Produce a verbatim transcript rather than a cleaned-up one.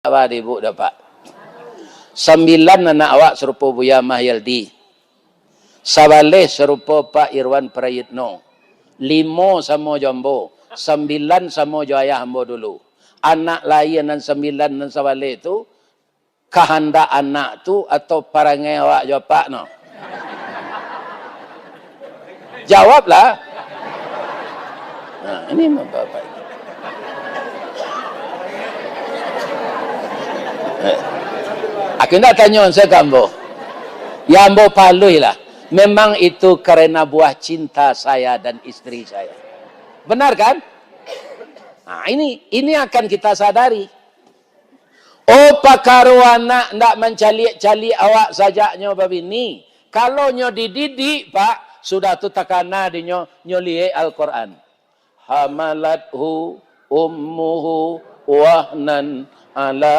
Awak di ibu dapat. Sambilan anak awak sarupo Buya Mahyaldi. Sabaleh sarupo Pak Irwan Prayitno. Limo samo jo ambo. Sambilan samo jo ayah ambo dulu. Anak lahia nan sambilan nan sabaleh tu, kahandak anak tu atau parangai awak jo apak no? Jawablah. Nah, ini bapak. Eh. Aku ndak tanyo saya ka ambo. Ya ambo paluih lah. Memang itu karena buah cinta saya dan istri saya. Benar kan? Nah, ini ini akan kita sadari. Oh, pakaro anak ndak mancaliak-caliak awak sajak nyo babini. Kalau nyo dididik, Pak, sudah tu takana di nyo, nyo liek Al-Quran. Hamalathu ummuhu wahnan ala